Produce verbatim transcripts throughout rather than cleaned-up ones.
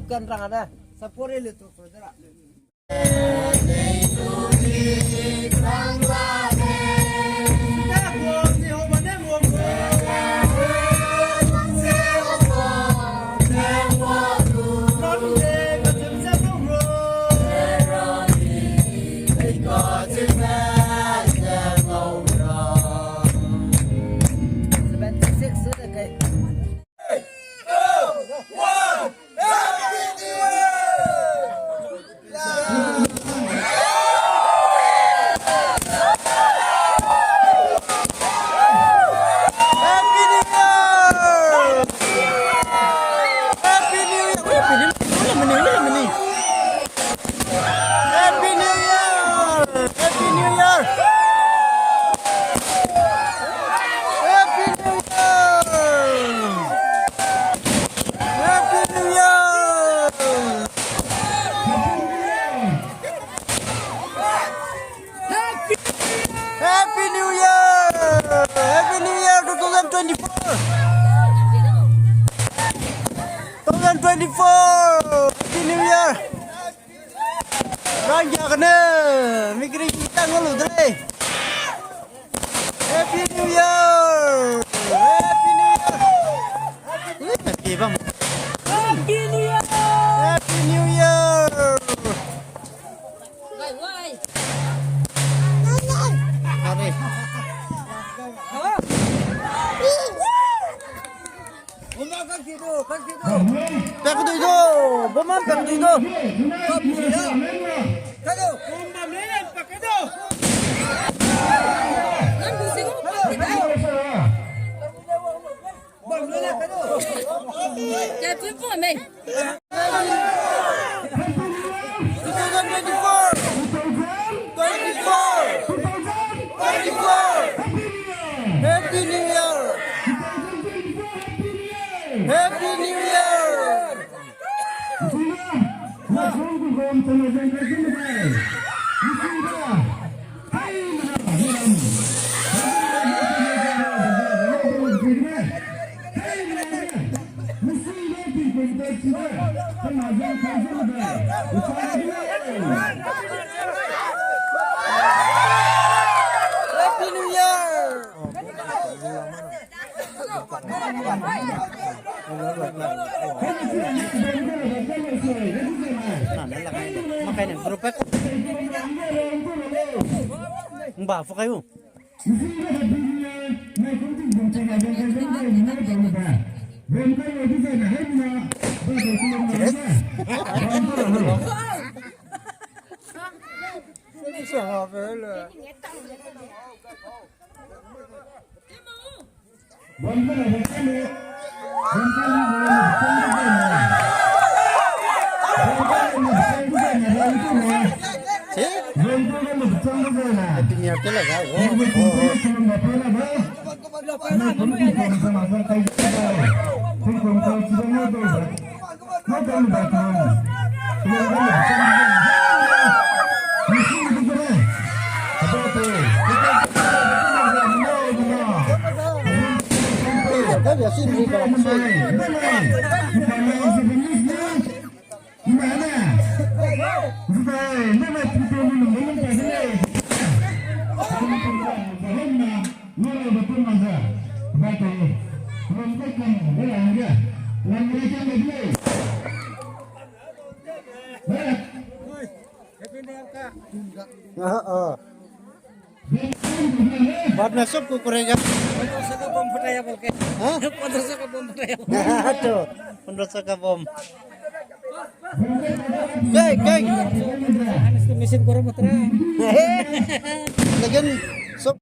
Kan rang ane, support le tu ko dera. Happy New Year! Happy New Year! Happy New Year! Happy New Year! Happy New Year! Happy New Year! Happy New Year! Happy New Year! Happy New Year two thousand twenty-four! Two thousand twenty-four! Happy New Year! Rangya kane, mikri kita ngolu dre. Happy New Year! Happy New Year! Happy bam. Happy New Year! Happy New Year! Wai, wai. Sorry. Pak dui do, bom am pak dui do. Two thousand twenty-four. Twenty-four. Twenty-four. Happy New Year. Happy New Year. Happy New Year! Ba, fukai u. Aha, ah. Bap na sop ko kore ga. Pondro sौ का बम फटाया बोल के। हाँ? Pondro sौ का बम फटाया बोल के। तो, pondro sौ का बम। गए, गए। इसको message करो मत रे। लेकिन सब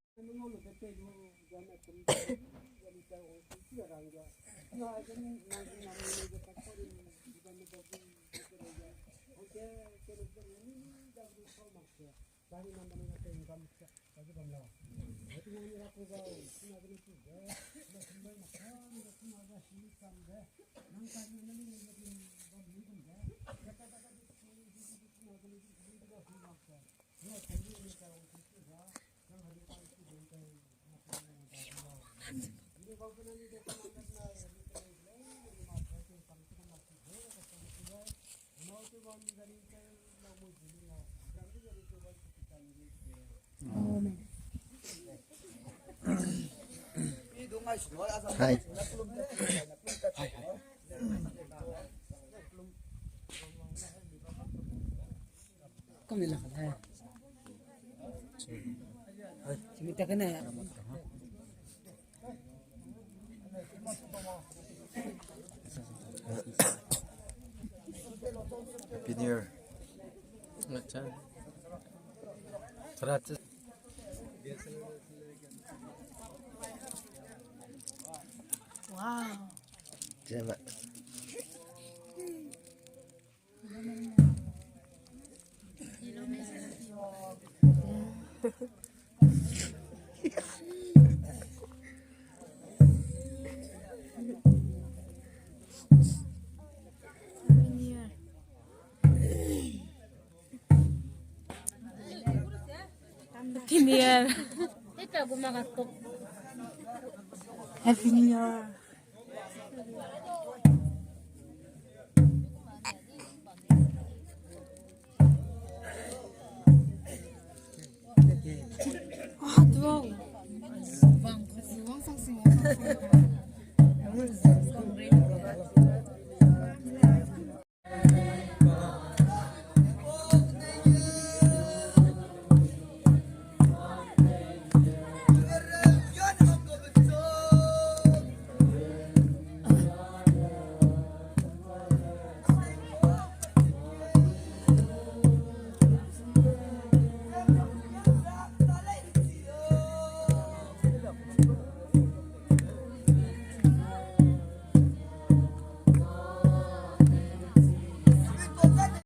Amen. Hai. Hai, hai. Kau ni la ka hai. Simi ta ka ne. Happy New Year. Acha. Wow. Jema. Happy New Year. Happy New Year.